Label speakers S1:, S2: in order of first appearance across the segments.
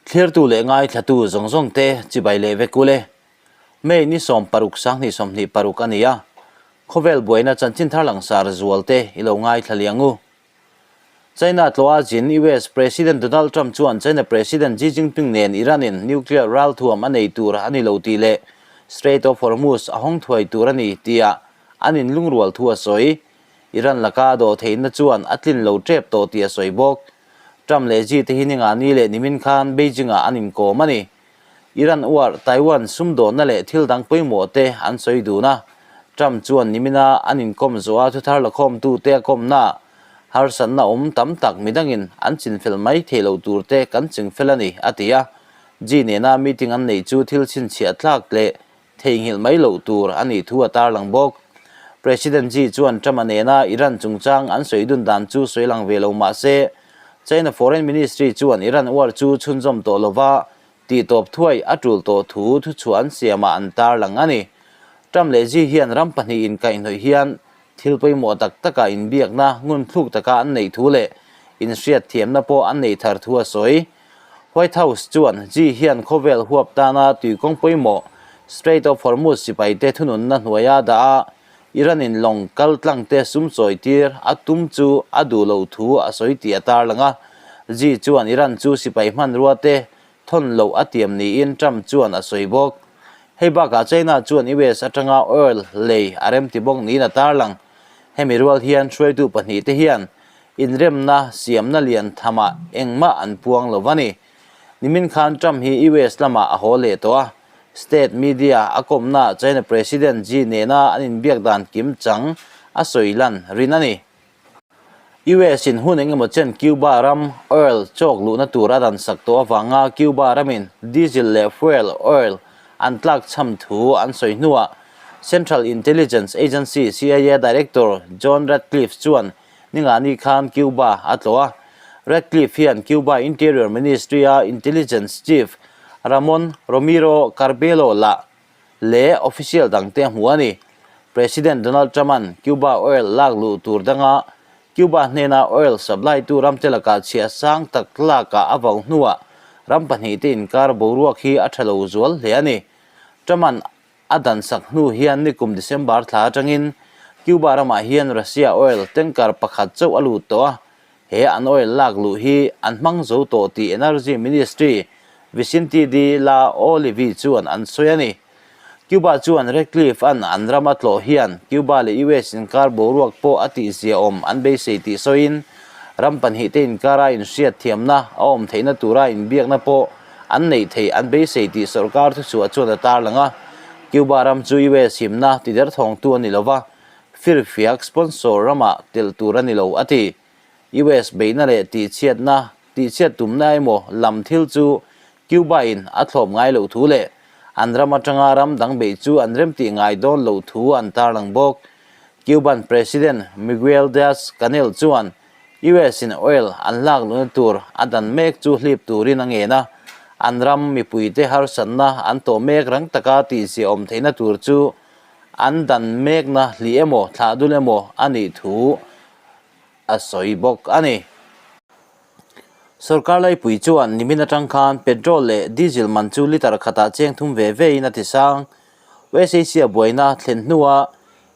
S1: Thlirtu leh ngaithlatu zawng zawng te chibai leh vek ule. May ni 16 2026 a ni a, khawvel buaina chanchin thar langsar zual te i lo ngaithla liang u. China tlawha zin US President Donald Trump chuan China President Xi Jinping nen Iran in nuclear ralthuam a nei tur a ni lo tih leh Strait of Hormuz a hawng thuai tur a ni tia an inlungrual thu a sawi. Iran laka a dawh theihna chuan a tlin lo tep tawh tih a sawi bawk. Trump leh Xi te hi ningani leh nimin khan Beijing-ah an inkawm a ni. Iran uar Taiwan sumdawnna leh thil dang pawimawh te an sawi dun a. Trump chuan nimina an inkawm zawha thuthar lakhawmtute a kawmnaah harsatna awm tam tak midangin an chinfel mai thei lo tur te kan chingfel a ni, a ti a. Xi nena meeting an neih chu thil chhinchhiah tlak leh theihnghilh mai loh tur a nih thu a tarlang bawk. President Xi chuan Trump-a nena Iran chungchang an sawi dun dan chu sawi lang ve lo mah se, China Foreign Ministry chuan Iran war chu chhunzawm tawh lova tihtawp thuai a tul tawh thu thuchhuah an siamah an tarlang a ni. Trump leh Xi hian ram pahnih inkaihhnawih hian thil pawimawh tak taka inbiakna ngunthluk taka an neih thu leh inhriatthiamna pawh an nei thar thu a sawi. White House chuan Xi hian khawvel huap tana tuikawng pawimawh Strait of Hormuz sipaite thununna hnuaia dah a, Iran-in lawng kal tlangte sum chawitir a tum chu a duh loh thu a sawi tih a tarlang a. Xi chuan Iran chu sipai hmanrua te thawn loh a tiam niin Trump chuan a sawi bawk. Hei bakah China chuan US atanga oil lei a remti bawk niin a tarlang. Hemi rual hian hruaitu pahnihte hian Inremna siamna lian thamah engmah an puang lo va ni. Nimin khan Trump hi US lamah a haw leh tawh a, state media a kawmnaah China President Xi nena an inbiak dan kim chang a sawi lan rin a ni. US in hun engemaw chen Cuba ram oil chawk luhna tur a dansak tawh avanga Cuba ramin diesel leh fuel oil an tlak chham thu an sawi hnuah Central Intelligence Agency, CIA, Director John Ratcliffe chuan Ningani khan Cuba a tlawh a, Ratcliffe hian Cuba Interior Ministry-a Intelligence Chief Ramon Romero Carbello lah leh official dangte a hmu a ni. President Donald Trump-a'n Cuba oil lak luh tur danga Cuba hnena oil supply-tu ramte lakah chhiah sang tak lakah a vau hnuah ram pahnihte inkar boruak hi a tha lo zual hle a ni. Trump-a'n A dansak hnu hian nikum December thla atangin Cuba ramah hian Russia oil tanker pakhat chauh a lut tawh a, he an oil lak luh hi an hmang zo tawh tih Energy Ministry Vicente de la Olivi chuan an sawi a ni. Cuba chuan Ratcliffe an an ram a tlawh hian Cuba leh US inkar boruak pawh a tihzia awm an beisei tih sawiin ram pahnihte inkara inhriat thiamna a awm theihna tura inbiakna pawh an neih theih an beisei tih sorkar thuchhuah chuan a tarlang a, Cuba ram chu US himna ti derthawngtu a ni lo va, firfiak sponsor ramah telh tur a ni lo, a ti. US beihna leh tihchhiatna, tihchhiat tumna emaw lam thil chu Cuba-in a thlawp ngai loh thu leh an ram atanga ram dang beih chu an remtih ngai dawn loh thu an tarlang bawk. Cuban President Miguel Diaz-Canel chuan US in oil an lak luhna tur a dan mek chu hlip turin a ngen a, an ram mipuite harsatna an tawh mek rang taka tihzia awm theihna tur chu an dan mekna hlih emaw thlah dul emaw a nih thu a sawi bawk a ni. Sorkar laipui chuan nimin atang khan petrol leh diesel man chu litre khatah cheng thum ve ve in a ti sang. West Asia buaina thlen hnua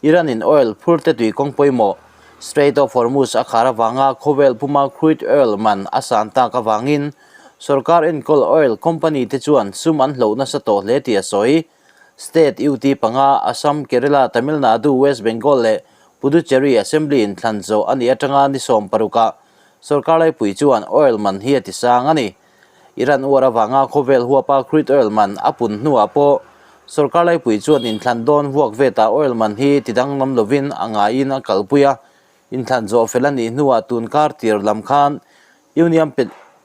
S1: Iran in oil phur te tui kawng pawimawh Strait of Hormuz a khar avanga khawvel puma crude oil man a san tak avangin sorkar enkawl oil company te chuan sum an hloh nasa tawh hle tih a sawi. State UT panga Assam, Kerala, Tamil Nadu, West Bengal leh Puducherry Assembly in thlan zawh a nih atanga ni 16 ah sorkar laipui chuan oil man hi a ti sang a ni. Iran uar avanga khawvel huapa crude oil man a pun hnuah pawh sorkar laipui chuan inthlan dawn vuak veta oil man hi ti danglam lovin a ngaiin a kalpui a. Inthlan zawh fel a nih hnuah tun kar tir lam khan Union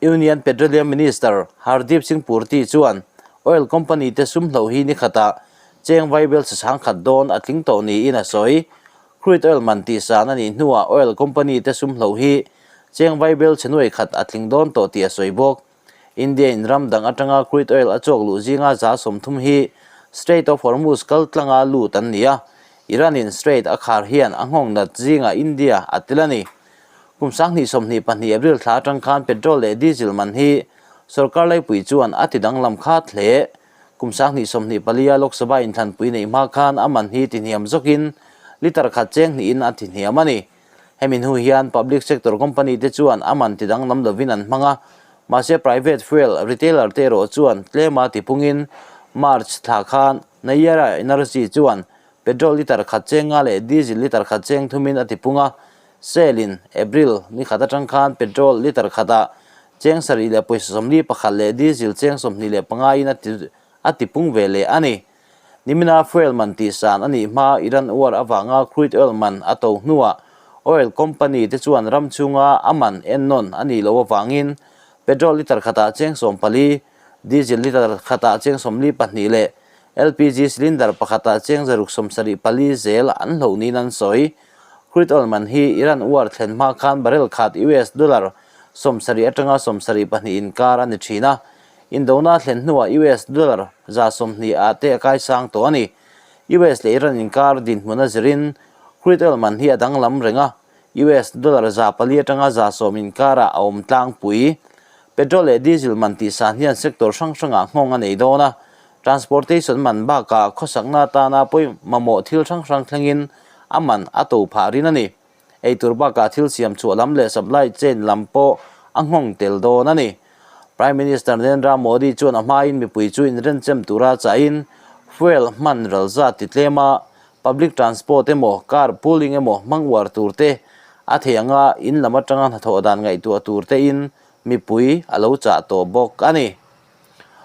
S1: Union Petroleum Minister Hardeep Singh Purti chuan oil company te sum hloh hi ni khatah cheng vaibel sasang khat dawn a tling tawh niin a sawi. Crude oil man tihsan a nih hnuah oil company te sum hloh hi Cheng vaibel chhe khat a tling dawn tawh tih a sawi bawk. India in ram dang atanga crude oil a chawk luh zinga 30% hi Strait of Hormuz kal tlanga lut an ni a, Iran in Strait a khar hian a nghawng nat zingah India a tel a ni. Kum 2022 April thla atang khan petrol leh diesel man hi Sorkar laipui chuan a ti danglam khat hle. Kum 2024 a Lok Sabha inthlanpui neih hma khan a man hi tihniam zawkin litre khat cheng hnihin a tihniam a ni. Hemi hnu hian public sector company te chuan a man ti danglam lovin an hmang a, mahse private fuel retailer te erawh chuan tlema tipungin March thla khan Nayara Energy chuan petrol litre khat cheng nga leh diesel litre khat cheng thumin a tipung a, Sale in April ni khat atang khan petrol litre khatah cheng sarih leh pawisa 41 leh diesel cheng 25 in a tipung ve leh a ni. Nimina fuel man tihsan a nih hma Iran war avanga crude oil man a to hnuah oil company te chuan ram chhunga a man ennawn a nih loh avangin petrol litre khatah cheng 14, diesel litre khatah cheng 42 leh LPG cylinder pakhatah cheng 674 zel an hloh niin an sawi. Crude oil man hi Iran war thlen hma khan barrel khat US dollar 70 atanga 72 inkar a ni thin a. Indona thlen hnuah US dollar 120 ah te a kaisang tawh a ni. US leh Iran inkar dinhmun a zirin crude oil man hi a danglam reng a, US dollar 400 atanga 110 inkarah a awm tlangpui. Petrol leh diesel man tihsan hian sector hrang hrangah nghawng a nei dawn a, transportation man bakah khawsakna atana pawi mamawh thil hrang hrang thlengin a man a to phah rin a ni. Eitur bakah thil siam chhuah lam leh supply chain lam pawh a nghawng tel dawn a ni. Prime Minister Narendra Modi chuan a hmain mipui chu inrenchem tura chahin fuel hman ral zat ti tlem a, public transport emaw car pooling emaw hmang uar tur te, a thei anga in lam atanga hnathawh dan ngaihtuah tur tein mipui a lo chah tawh bawk a ni.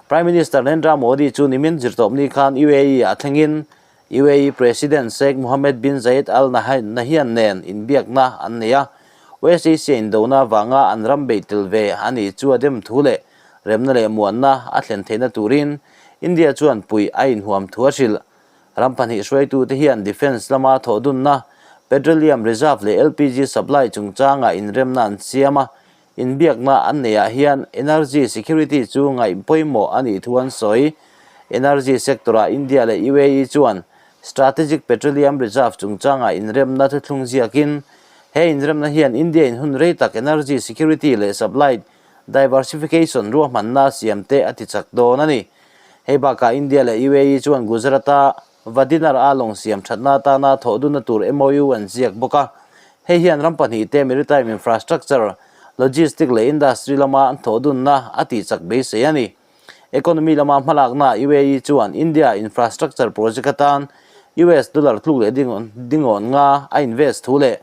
S1: Prime Minister Narendra Modi chu nimin zirtawpni khan UAE ah thlengin UAE President Sheikh Mohammed bin Zayed Al Nahyan nen inbiakna an nei a, West Asia indona avanga an ram beih tel ve a nih chu a dem thu leh remna leh muanna a thlen theihna turin India chuan puih a inhuam thu a hrilh. Ram pahnih hruaitute hian defence lama thawhdunna, petroleum reserve leh LPG supply chungchangah inremna an siam a, Inbiakna an neihah hian energy security chu ngaih pawimawh a nih thu an sawi. Energy sector-ah India leh UAE chuan Strategic Petroleum Reserve chungchangah inremna thuthlung ziakin, he inremna hian India-in hun rei tak energy security leh supply diversification ruahmanna siamte a tichak dawn a ni. Hei bakah India leh UAE chuan Gujarat-a Vadinar a lawng siam thatna atana thawh dunna tur MOU an ziak bawk a. Hei hian ram pahnihte maritime infrastructure, logistic leh industry lama an thawh dunna a tihchak beisei a ni. Economy lama hmalakna UAE chuan India infrastructure project atan US dollar tluk leh dingawn nga a invest thu leh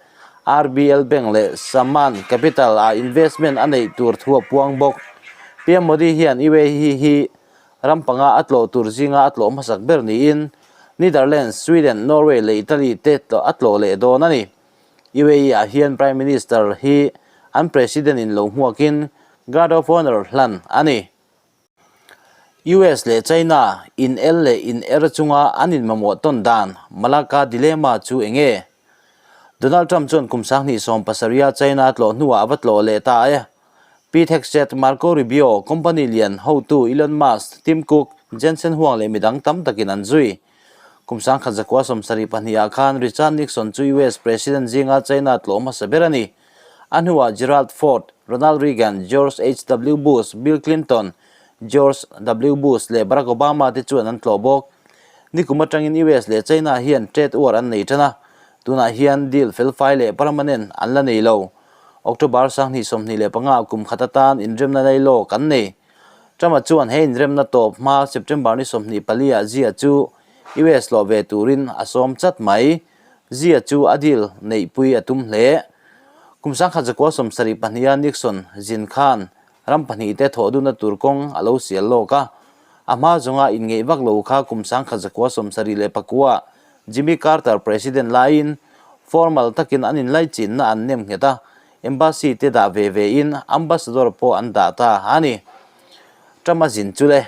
S1: RBL Bank leh Sammaan Capital ah investment a neih tur thu a puang bawk. PM Modi hian UAE hi Ram panga a tlawh tur zinga a tlawh hmasak ber niin Netherlands, Sweden, Norway leh Italy te a tlawh leh dawn a ni. UAE ah hian Prime Minister hi an President in lo hmuakin Guard of Honour hlan a ni. US leh China in el leh in er chunga an inmamawh tawn dan Malacca Dilemma chu eng nge? Donald Trump chuan kum 2017 a China a tlawh hnuah a va tlawh leh ta e. Pete Hegseth, Marco Rubio, company lian hotu Elon Musk, Tim Cook, Jensen Huang leh midang tam takin an zui. Kum 1972 ah khan Richard Nixon chu US President zinga China tlawh hmasa ber a ni. A hnuah Gerald Ford, Ronald Reagan, George HW Bush, Bill Clinton, George W Bush leh Barack Obama te chuan an tlawh bawk. Nikum atangin US leh China hian trade war an nei tan a, tunah hian deal felfai leh permanent an la nei lo. October 2025 kum khat atan inremna nei lawk kan nei. Trump-a chuan he inremna tawp hma September ni 24 ah Xi-a chu US hlawh ve turin a sawm chat mai. Xi-a chu a deal neihpui a tum hle. Kum 1972 a Nixon zin khan ram pahnihte thawh dunna tur kawng a lo sial lawk a. A hma zawnga inngeih vak lo kha kum 1979 ah Jimmy Carter President laiin formal takin an inlaichinna an nem nghet a, embassy te dah ve ve in ambassador pawh an dah ta a ni. Trump a zin chu le,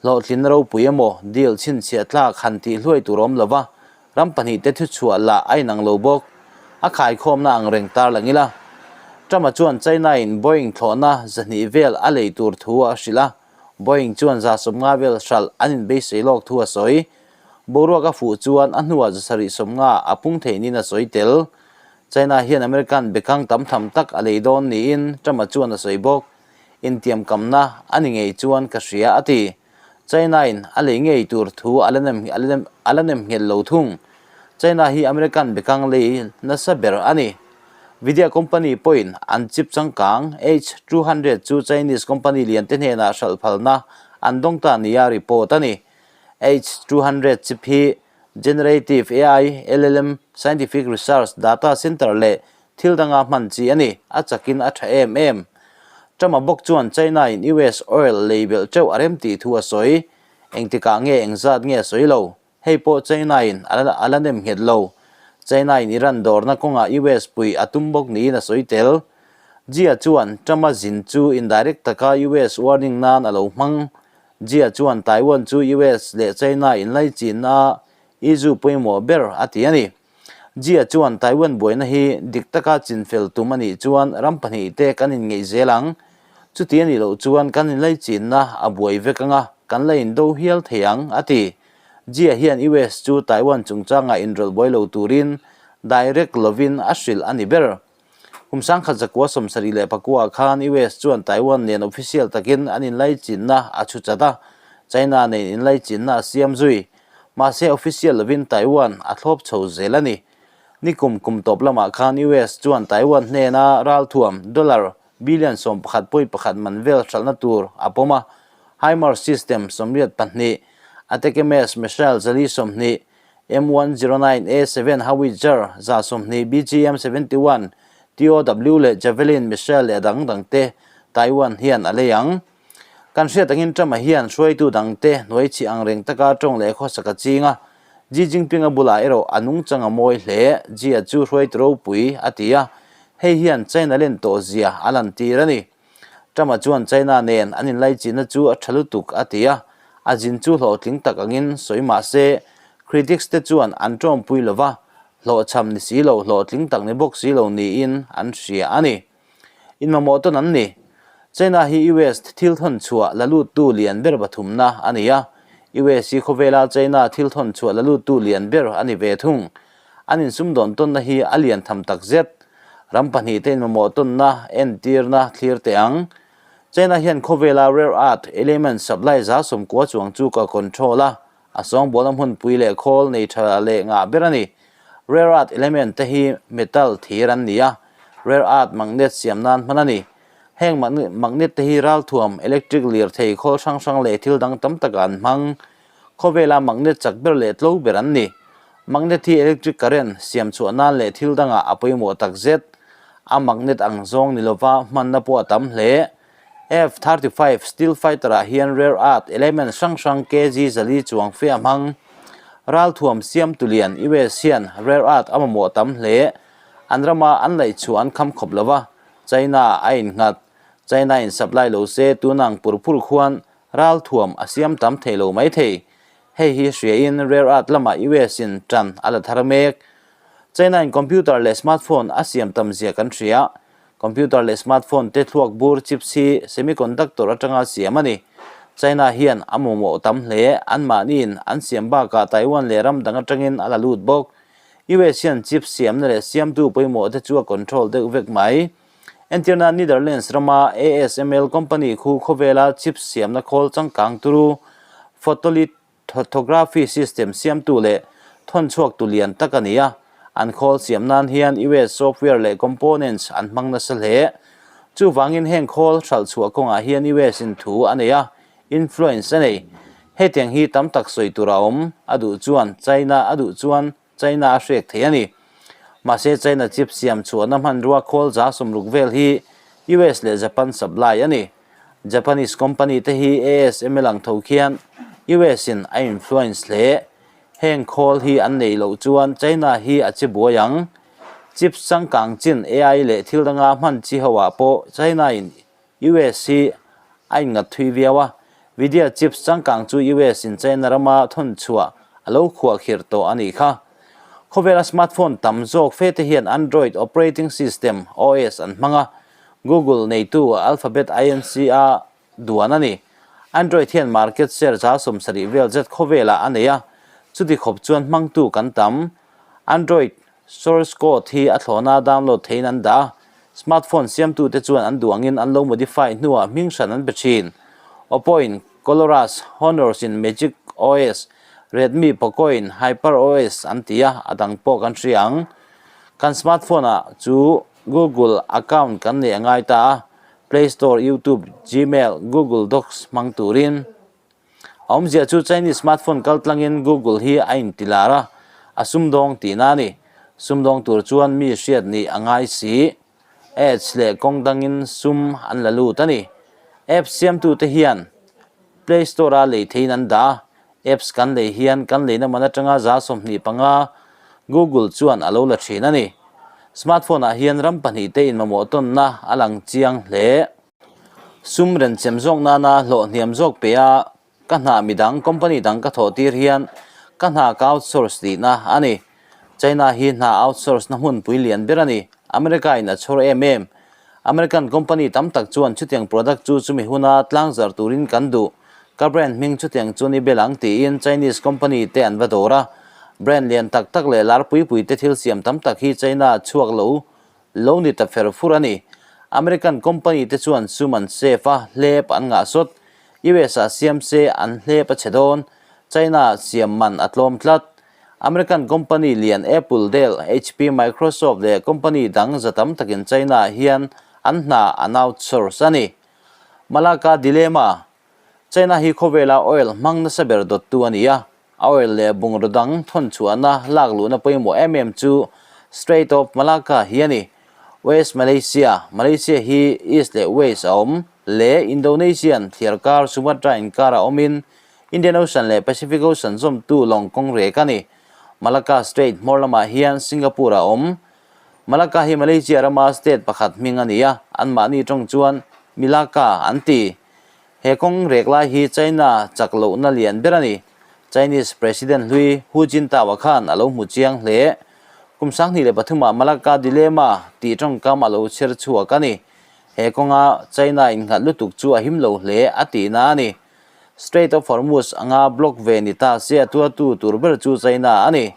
S1: hlawhtlinna ropui emaw deal chhinchhiah tlak han tih hluai tur awm lova, ram pahnih te thuchhuah lah a inang lo bawk. A khaikhawmna ang reng tar lang ila. Trump a chuan China in Boeing thlawhna 200 vel a lei tur thu a hrilh a, Boeing chuan 150 vel hralh an inbeisei lawk thu a sawi. Boruak a fuh chuan a hnuah 750 a pung thei niin a sawi tel. China hian American bekang tam tham tak a lei dawn niin Trump-a chuan a sawi bawk. Intiamkamna a ni ngei chuan ka hria a ti. China-in a lei ngei tur thu a la nem a la nem nghet lo thung. China hi American bekang lei nasa ber a ni. Nvidia company pawhin an chip changkang H200 chu Chinese company lian te hnenah hralh phalna an dawng ta nia report a ni. H200 chip hi Generative AI, LLM, Scientific Research, Data Center leh Thil danga hman chi a ni, a chakin a tha em em. Trump-a bawk chuan China-in US oil lei belh teuh a rem tih thu a sawi. Engtikah nge engzat nge a sawi lo? Hei pawh China-in a la nem nghet lo. China-in Iran dawrna kawngah US puih a tum bawk niin a sawi tel. Jia chuan Trump-a zin chu indirect taka US warning nan a lo hmang. Jia chuan Taiwan chu US leh China inlaichinna issue pawimawh ber a ti a ni. Jia chuan Taiwan buaina hi dik taka chinfel tum a nih chuan ram pahnihte kan inngeih zel ang. Chuti a nih loh chuan kan inlaichinna a buai vek anga kan la indo hial thei ang, a ti. Jia hian US chu Taiwan chungchangah inrawlh buai lo turin direct lovin a hrilh a ni ber. Kum sangkhat zakua 74 khan US chuan Taiwan nen official takin an inlaichinna a chhu chat a, China nen inlaichinna a siam zui. Mahse official lovin Taiwan a thlawp chho zel a ni. Nikum kum tawp lamah khan US chuan Taiwan hnena ralthuam dollar billion 11.1 man vel hralhna tur a pawm a, HIMARS system 82, ATACMS missile 420, M109A7 Howitzer 120, BGM-71, TOW leh Javelin missile leh a dang dangte Taiwan hian a lei ang. Kan hriat angin Trump-a hian hruaitu dangte hnuai chhi ang reng taka tawng leh khawsak a ching a, Xi Jinping-a bulah erawh a nungchang a mawi hle, Xi-a chu hruaitu ropui a ti a, hei hian China len tawh zia a lantir a ni. Trump-a chuan China nen an inlaichinna chu a tha lutuk a ti a, a zin chu hlawhtling tak angin sawi mah se, critics te chuan an tawmpui lo va, hlawhchham ni si lo, hlawhtling tak ni bawk si lo niin an hria a ni. Inmamawh tawn an ni. China hi US thil thawn chhuah la luttu lian ber pathumna a ni a, US hi khawvela China thil thawn chhuah la luttu lian ber a ni ve thung. An insumdawn tawnna hi a lian tham tak zet. Ram pahnihte inmamawh tawnna entirna thlir teh ang. China hian khawvela rare earth element supply 90% chuang chu ka control a, a sawngbawlna hmunpui leh khawl nei tha leh ngah ber a ni. Rare earth element te hi metal thir an ni a, rare earth magnet siam nan hman a ni. Heng magnet te hi ralthuam, electric lirthei khawl hrang hrang leh thil dang tam takah an hmang. Khawvela magnet chak ber leh tlo ber an ni. Magnet hi electric current siam chhuah nan leh thil dangah a pawimawh tak zet. A magnet ang zawng ni lova hmanna pawh a tam hle. F-35 Stealth Fighter ah hian rare earth element hrang hrang kg 400 chuang fe a hmang. Ralthuam siamtu lian US hian rare earth a mamawh tam hle. An rama an laih chhuah an kham khawp lova, China a innghat. China in supply lo se tunang pur pur khuan Ralthuam a siam tam thei lo mai thei. Hei hi hriain rare earth lamah US in tan a la thar mek. China in computer leh smartphone a siam tam zia kan hria. Computer leh smartphone te thluak bur chips hi semiconductor atanga siam a ni. China hian a mamawh tam hle, anmahniin an siam bakah Taiwan leh ram dang atangin a la lut bawk. US hian chips siamna leh siamtu pawimawh te chu a control deuh vek mai. Entirna Netherlands rama ASML company khu khawvela chips siamna khawl changkang turu photolithography system siamtu leh thawnchhuaktu lian tak a ni a. An khawl siam nan hian US software leh components an hmang nasa hle. Chuvangin heng khawl hralh chhuah kawngah hian US in thu a nei a, influence a nei. Hetiang hi tam tak sawi tur a awm, a duh chuan China a duh chuan China a hrek thei a ni. Mahse China chip siam chhuahna hmanrua khawl 60% vel hi US leh Japan supply a ni. Japanese company te hi ASML ang tho khian US in a influence hle. Heng khawl hi an neih loh chuan China hi a che buai ang. Chips changkang chin AI leh thil danga hman chi ho ah pawh China in US hi a inngat thui viau a, Nvidia chips changkang chu US in China rama thawn chhuah a lo khuah khirh tawh a nih kha. Khawvela smartphone tam zawk fe te hian Android operating system, OS, an hmang a, Google neitu Alphabet Inc a duan a ni. Android hian market share 70% vel zet khawvelah a nei a, chuti khawp chuan hmangtu kan tam. Android source code hi a thlawna download theiin an dah a. Smartphone siamtute chuan an duh angin an lo modify hnuah hming hran an pe thin. Oppo-in ColorOS, Honors-in Magic OS, Redmi Poco-in HyperOS an ti a, a dang pawh kan hria ang. Kan smartphone-ah chu Google account kan neih a ngai ta a, Play Store, YouTube, Gmail, Google Docs hmang turin. A awmzia chu Chinese smartphone kal tlangin Google hi a intilar a, a sumdawng tihna a ni. Sumdawng tur chuan mi hriat nih a ngai si. Ads leh kawng dangin sum an la lut a ni. Apps siamtute hian Play Store-a lei theiin an dah a, apps kan lei hian kan leina man atanga 25% Google chuan a lo la thin a ni. Smartphone-ah hian ram pahnihte inmamawh tawnna a lang chiang hle. Sum renchem zawk nana hlawh hniam zawk pe a, ka hna midang company dang ka thawh tir hian ka hna ka outsource tihna a ni. China hi hna outsource na hmunpui lian ber a ni. America in a chhawr em em. American company tam tak chuan chutiang product chu chumi huna tlangzar turin kan duh. Ka brand hming chutiang chu ni bel ang tiin Chinese company te an va dawr a. Brand lian tak tak leh lar pui pui te thil siam tam tak hi China chhuak lo Lo ni ta fer fur a ni. American company te chuan sum an save a, hlep an ngah sawt. US ah siam se an hlep a chhe dawn. China ah siam man a tlawm tlat. American company lian Apple, Dell, HP, Microsoft leh company dang za tam takin China ah hian an hna an outsource a ni. Malacca dilemma. China hi khawvela oil hmang nasa ber dawttu a ni a, a oil leh bungraw dang thawn chhuahna lak luhna pawimawh em em chu Strait of Malacca hi a ni. West Malaysia, Malaysia hi East leh West a awm, leh Indonesian thliarkar Sumatra inkar a awmin Indian Ocean leh Pacific Ocean zawmtu lawng kawng rek a ni. Malacca Strait hmawr lamah hian Singapore a awm. Malacca hi Malaysia rama state pakhat hming a ni a, anmahni tawng chuan Milaka an ti. He kawng rek lai hi China chak lohna lian ber a ni. Chinese President hlui Hu Jintao-a khan a lo hmu chiang hle. Kum 2003 ah Malacca Dilemma tih tawngkam a lo chher chhuak a ni. He kawnga China innghat lutuk chu a him lo hle a tihna a ni. Strait of Hormuz anga block ve ni ta se a tuartu tur ber chu China a ni.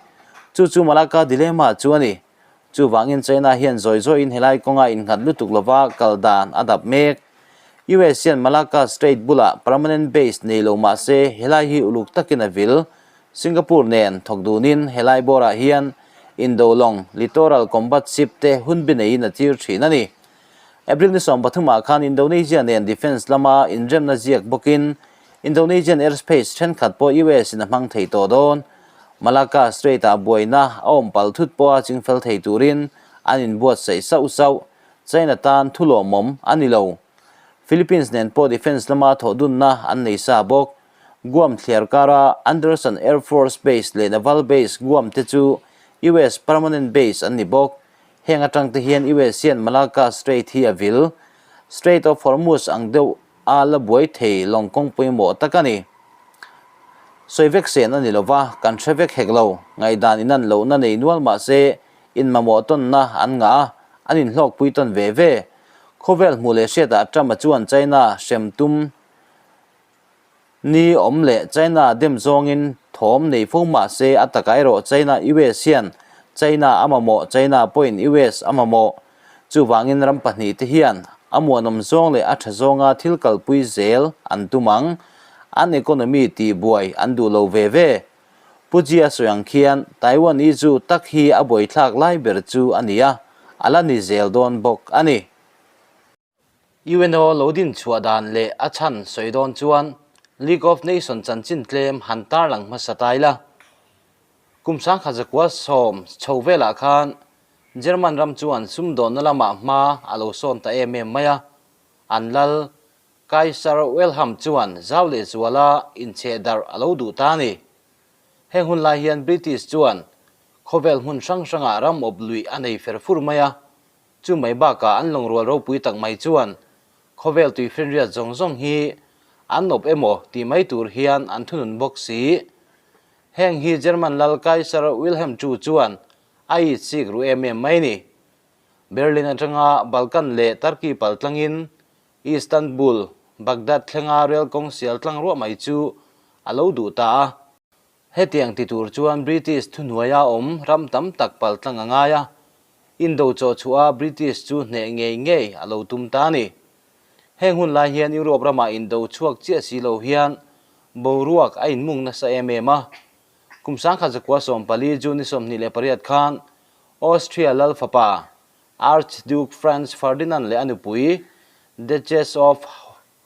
S1: Chu chu Malacca Dilemma chu a ni. Chuvangin China hian zawi zawiin helai kawnga innghat lutuk lova kal dan a dap mek. US hian Malacca Strait bulah permanent base nei lo mah se helai hi uluk takin a vil. Singapore nen thawk dunin helai bawrah hian Indo lawng, littoral combat ship te hunbi neiin a tir thin a ni. April ni 13 ah khan Indonesia nen defence lama inremna ziak bawkin Indonesian airspace thenkhat pawh US in a hmang thei tawh dawn. Malacca Strait ah buaina a awm pal thut pawha chingfel thei turin an inbuatsaih sauh sauh. China tan thu lawmawm a ni lo. Philippines nen pawh defence lama thawhdunna an nei sa bawk. Guam thliar kara Andersen Air Force Base leh Naval Base Guam te chu US permanent base an ni bawk. Heng atang te hian US hian Malacca Strait hi a vil. Strait of Hormuz ang deuh a la buai thei lawng kawng pawimawh tak a ni. Sawi vek sen a ni lova, kan hre vek hek lo. Ngaihdan inan lohna nei nual mah se, inmamawh tawnna an ngah a, an inhlawkpui tawn ve ve. Khawvel hmuh leh hriatah Trump-a chuan China hrem tum Ni awm leh China dem zawngin thawm nei fo mah se a takah erawh China US hian China a mamawh, China pawhin US a mamawh. Chuvangin ram pahnihte hian a muanawm zawng leh a tha zawnga thil kalpui zel an tum ang. An economy tihbuai an duh lo ve ve. Pu Jia sawi ang khian Taiwan i chu tak hi a buaithlak lai ber chu a ni a, a la ni zel dawn bawk a ni. UNO lo din chhuah dan leh a chhan sawi dawn chuan League of Nation chanchin tlem han tarlang hmasa ta ila. Kum 1910 chho velah khan German ram chuan sumdawnna lamah hma a lo sawn ta em em mai a, an lal Kaiser Wilhelm chuan zau leh zuala incheh darh a lo duh ta a ni. Heng hun lai hian British chuan khawvel hmun hrang hrangah ram awp luih a nei fer fur mai a, Chu mai bakah an lawngrual ropui tak mai chuan khawvel tuifinriat zawng zawng hi an awp emaw tih mai tur hian an thunun bawk si. Heng hi German lal Kaiser Wilhelm ii chuan a itsik ru em em mai ni. Berlin atanga Balkan leh Turkey pal tlangin Istanbul, Baghdad thlenga rel kawng sial tlang ruah mai chu a lo duh ta a. Hetiang ti tur chuan British thuhnuaia awm ram tam tak pal tlang a ngai a. Indo chaw chhuah a British chu hneh ngei ngei a lo tum ta a ni. Heng hun lai hian Europe ramah indo chhuak chiah si lo hian boruak a inmung nasa em em a. Kum 1914 June ni 28 khan Austria lal fapa Archduke Franz Ferdinand leh a nupui Duchess of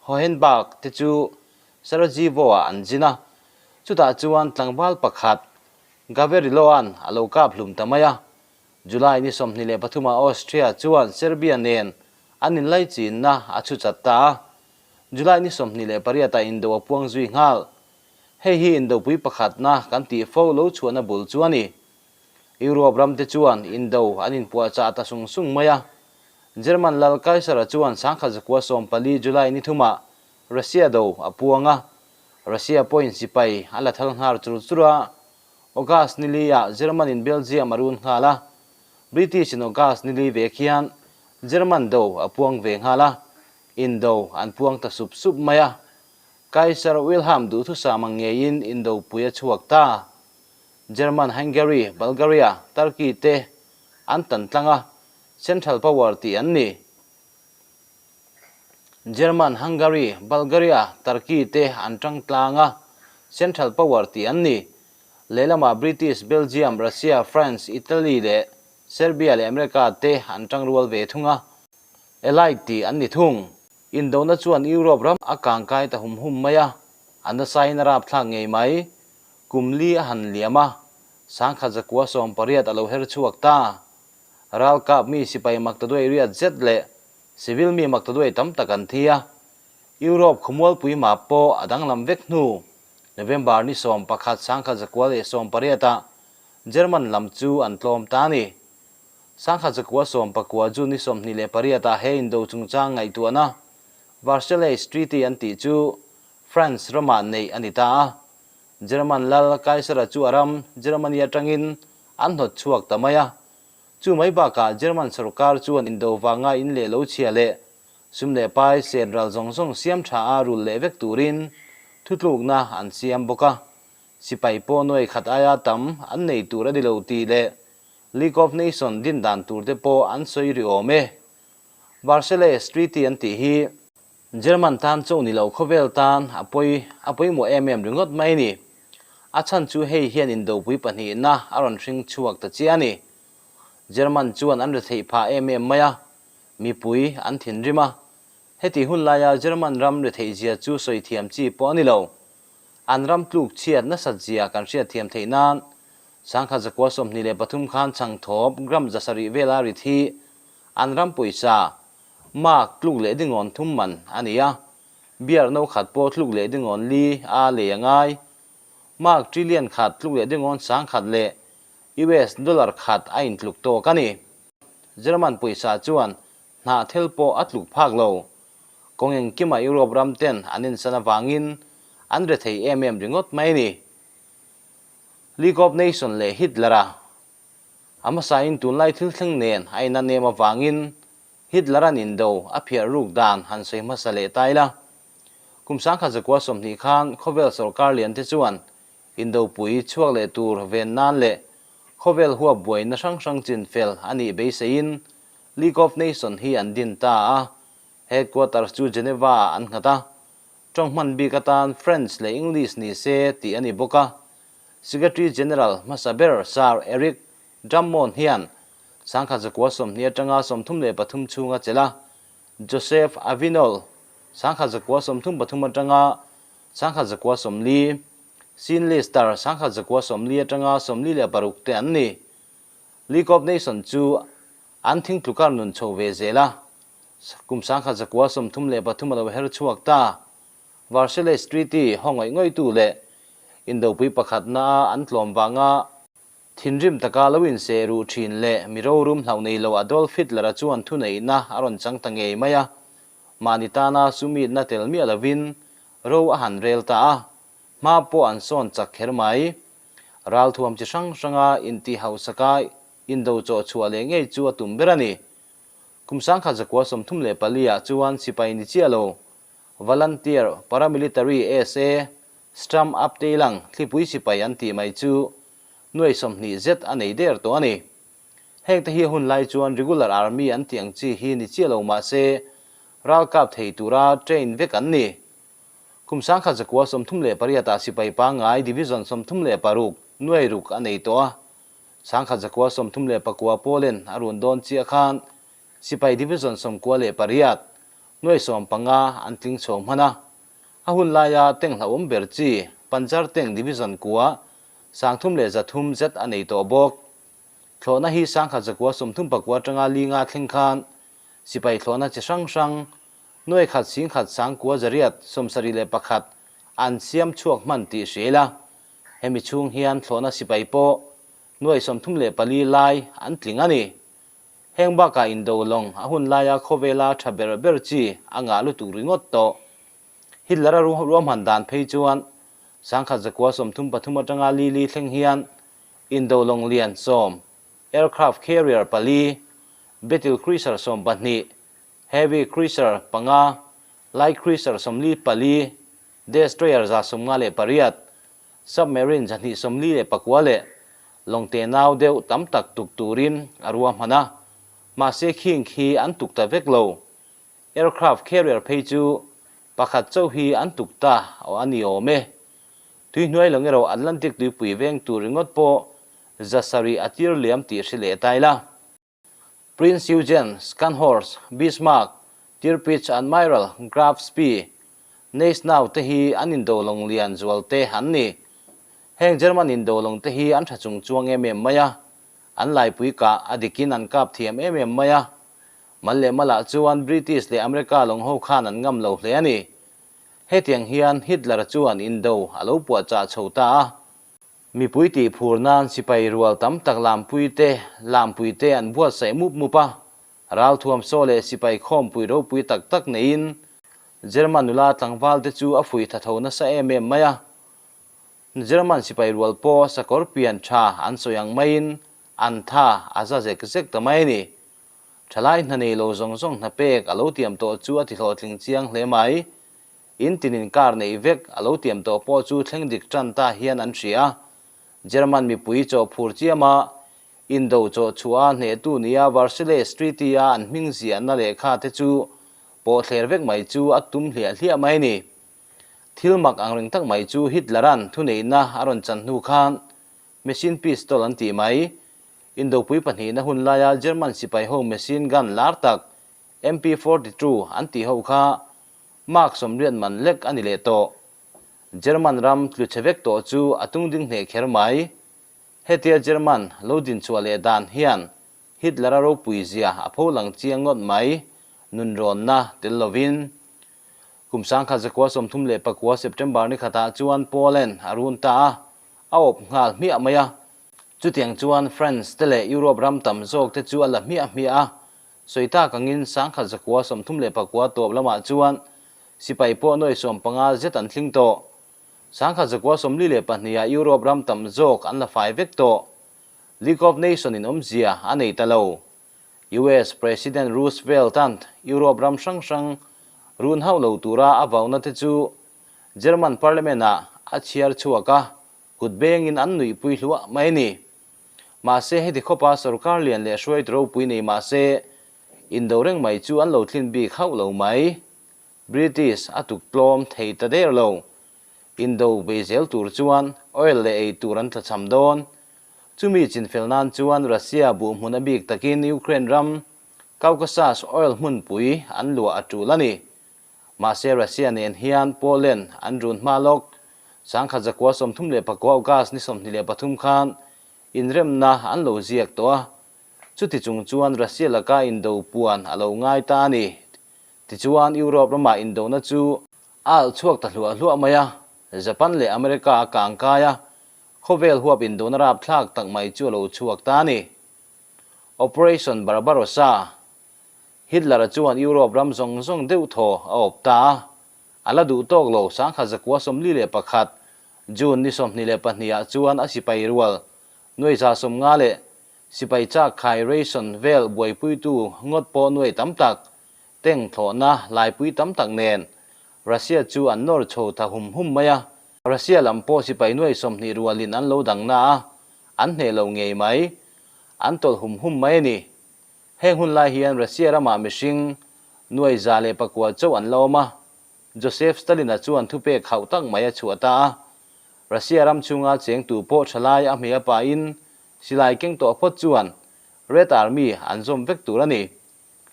S1: Hohenberg te chu Sarajevo-ah an zin a, chutah chuan tlangval pakhat Gaveriloa'n a lo kap hlum ta mai a. July ni 23 ah Austria chuan Serbia nen an inlaichinna a chhu chat ta a, July ni 28 ah indo a puang zui nghal. Hei hi indopui pakhatna kan tih fo lo chhuahna bul chu a ni. Europe ram te chuan indo an inpuahchah ta sung sung mai a. German lal Kaiser-a chuan 1914 July ni thumah Russia do a puang a, Russia pawhin sipai a la thal nghar chur chur a. August ni li ah German in Belgium a run nghal a, British in August ni li ve khian German do a puang ve nghal a, indo an puang ta sup sup mai a. Kaiser Wilhelm duhthusam ang ngeiin indopui a chhuak ta. German, Hungary, Bulgaria, Turkey te an tan tlang a, Central Power tih an ni. German, Hungary, Bulgaria, Turkey te an tang tlang a, Central Power tih an ni. Lehlamah British, Belgium, Russia, France, Italy leh Serbia leh America te an tang rual ve thung a, Allied tih an ni thung. Indona chuan Europe ram a kangkai ta hum hum mai a, a nasain a rapthlak ngei mai. Kum li a han liam a, 1918 a lo her chhuak ta. Ralkap mi sipai maktaduai riat zet leh civil mi maktaduai tam tak an thi a, Europe khawmualpui map pawh a danglam vek hnu. November ni 11 1918 ah German lam chu an tlawm ta a ni. 1919 June ni 28 ah he indo chungchang ngaihtuahna Versailles Treaty an tih chu France ramah neih a ni ta a. German lal Kaiser-a chu a ram Germany atangin an hnawt chhuak ta mai a. Chu mai bakah German sorkar chuan indo vanga in leh lo chhia leh sum leh pai sen ral zawng zawng siam tha a rul leh vek turin thutlukna an siam bawk a. Sipai pawh nuai khat aia tam an nei tur a ni lo tih leh League of Nations din dan tur te pawh an sawi ri awm e. Versailles Treaty an tih hi German tan chauh ni lo khawvel tan a pawi a pawimawh em em ringawt mai a ni. A chhan chu hei hian indopui pahnihna a rawn hring chhuak ta chiah a ni. German chuan an retheih phah em em mai a, mipui an thinrim a. Heti hun laia German ram retheih zia chu sawi thiam chi pawh a ni lo. An ram tluk chhiat nasat zia kan hriat thiam theih nan 1923 khan chhangthawp gram 700 vela rit hi an ram pawisa Mark tluk leh dingawn thum man a ni a, beer no khat pawh tluk leh dingawn li a lei a ngai. Mark trillion khat tluk leh dingawn sang khat leh US dollar khat a intluk tawk a ni. German pawisa chuan hnah thel pawh a tluk phak lo. Kawng engkima Europe ram ten an insan avangin an rethei em em ringawt mai a ni. League of Nation leh Hitler-a a hmasain tunlai thil thleng nen a inan em avangin Hitler-a'n indo a phiar ruk dan han sawi hmasa leh ta ila. Kum 1920 khan khawvel sorkar lian te chuan indopui chhuak leh tur ven nan leh khawvel huap buaina hrang hrang chin fel a nih beiseiin League of Nations hi an din ta a, headquarters chu Geneva-ah an nghat a. Tawng hman bik atan French leh English ni se tih a ni bawk a. Secretary General hmasa ber Sir Eric Drummond hian 1920 atanga 33 chhunga chelh a, Joseph Avinol, 1933 atanga 1940, Sean Lister, 1940 atanga 46 te an ni. League of Nations chu an thingtlukar nun chho ve zel a, kum 1933 a lo her chhuak ta. Versailles Treaty haw ngawih ngawihtu leh indopui pakhatna a an tlawm vanga Thinrim taka lo inseh ruh thin leh mi rorum hlauh nei lo Adolf Hitler-a chuan thuneihna a rawn chang ta ngei mai a, mahni tana sumitna tel miah lovin ro a han rel ta a, hma pawh an sawn chak kher mai. Ralthuam chi hrang hranga intihhauhsaka indo chawh chhuah leh ngei chu a tum ber a ni. Kum 1934 ah chuan sipai ni chiah lo, Volunteer Paramilitary SA, Sturmabteilung, thlipui sipai an tih mai chu nuai 20 zet a nei der tawh a ni. Hengte hi a hun lai chuan regular army an tih ang chi hi ni chiah lo mah se, ralkap thei tura train vek an ni. Kum 1938 ah sipai pangngai Division 36 nuai ruk a nei tawh a. 1939 Poland a run dawn chiah khan sipai Division 98 nuai 15 an tling chho hman a. A hun laia tank hlauhawm ber chi Panzer tank Division kua 303 zet a nei tawh bawk. Thlawhna hi 1939 atanga li nga thleng khan sipai thlawhna chi hrang hrang nuai khat sing khat sangkua zariat 71 an siam chhuak hman tih hria ila, hemi chhung hian thlawhna sipai pawh nuai 34 lai an tling a ni. Heng bakah indo lawng a hun laia khawvela tha ber ber chi a ngah lutuk ringawt tawh. Hitler-a ruahman dan phei chuan 1933 atanga li li thleng hian indo lawng lian 10, aircraft carrier pali, battle cruiser 12, heavy cruiser panga, light cruiser 44, destroyer 158, submarine 249 leh lawng tenau deuh tam tak tuk turin a ruahman a, mahse khing khi an tuk ta vek lo. Aircraft carrier phei chu pakhat chauh hi an tuk ta a ni awm e. Tuihnuai lawng erawh Atlantic tuipui veng tur ringawt pawh 700 a tir liam tih hre leh ta ila. Prince Eugen, Scharnhorst, Bismarck, Tirpitz, Admiral, Graf Spee, Gneisenau te hi an indo lawng lian zual te an ni. Heng German indo lawng te hi an tha chung chuang em em mai a, an laipui kah a dikin an kap thiam em em mai a. Mal leh malah chuan British leh America lawng ho khan an ngam lo hle a ni. Hetiang hian Hitler chuan indo a lo puahchah chho ta a. Mipui tih phur nan sipai rual tam tak lampui te, lampui te an buatsaih mup mup a. Ralthuam saw leh sipai khawmpui ropui tak tak neiin German nula tlangval te chu a fuih tha tho nasa em em mai a. German sipai rual pawh sakawr pian tha an sawi ang maiin an tha a za zek zek ta mai a ni. Thalai hna nei lo zawng zawng hna pek a lo tiam tawh chu a ti hlawhtling chiang hle mai. In tinin kar neih vek a lo tiam tawh pawh chu thleng dik tan ta hian an hria a. German mipui chaw phur chiam a, Indo chaw chhuah a hnehtu nia Versailles Treaty-a an hming ziahna lehkha te chu pawh thler vek mai chu a tum hliah hliah mai a ni. Thil mak angreng tak mai chu Hitler-a'n thuneihna a rawn chan hnu khan machine pistol an tih mai. Indopui pahnihna hun laia German sipai ho machine gun lar tak MP 42 an tih ho kha Mark 80 man lek a ni leh tawh. German ram tlu chhe vek tawh chu a tung ding hneh kher mai. Hetia German lo din chhuah leh dan hian Hitler-a ropui zia a pho lang chiang ngawt mai, nunrawnna tel lovin. Kum 1939 September ni khatah chuan Poland a run ta a, a awp nghal hmiah mai a. Chutiang chuan France te leh Europe ram tam zawk te chu a la hmiah hmiah a. Sawi tak angin 1939 tawp lamah chuan sipai pawh nuai 15 zet an tling tawh. 1942 ah Europe ram tam zawk an la fai vek tawh. League of Nation in awmzia a nei ta lo. US President Roosevelt-a'n Europe ram hrang hrang run hauh lo tura a vauna te chu German Parliament-ah a chhiar chhuak a, kut bengin an nuihpui hluah mai a ni. Mahse, heti khawpa sorkar lian leh hruaitu ropui nei mah se, indo reng mai chu an lo tlin bik hauh lo mai. British a tuk tlawm thei ta der lo. Indo bei zel tur chuan oil leh ei tur an tlachham dawn. Chumi chinfel nan chuan Russia buh hmun a bik takin Ukraine ram Caucasus oil hmunpui an luah a tul a ni. Mahse Russia nen hian Poland an run hma lawk. 1939 August ni 23 khan inremna an lo ziak tawh a. Chuti chung chuan Russia laka indo puan a lo ngai ta a ni. Tichuan Europe ramah indona chu a alh chhuak ta hluah hluah mai a, Japan leh America a kang kai a, khawvel huap indona rapthlak tak mai chu a lo chhuak ta a ni. Operation Barbarossa, Hitler-a chuan Europe ram zawng zawng deuh thaw a awp ta a, a la duh tawk lo 1941 June ni 22 ah chuan a sipai rual nuai 150 leh sipai chak khai ration vel buaipuitu ngawt pawh nuai tam tak tank thlawhna laipui tam tak nen Russia chu an nawr chho ta hum hum mai a. Russia lam pawh sipai nuai 20 rualin an lo dang na a, an hneh lo ngei mai. An tawlh hum hum mai a ni. Heng hun lai hian Russia ramah mihring nuai 109 chauh an la awm a, Joseph Stalin-a chuan thupek hauh tak mai a chhuah ta a. Russia ram chhunga chengtu pawh thalai a hmei a pain silai keng tawh phawt chuan Red Army an zawm vek tur a ni.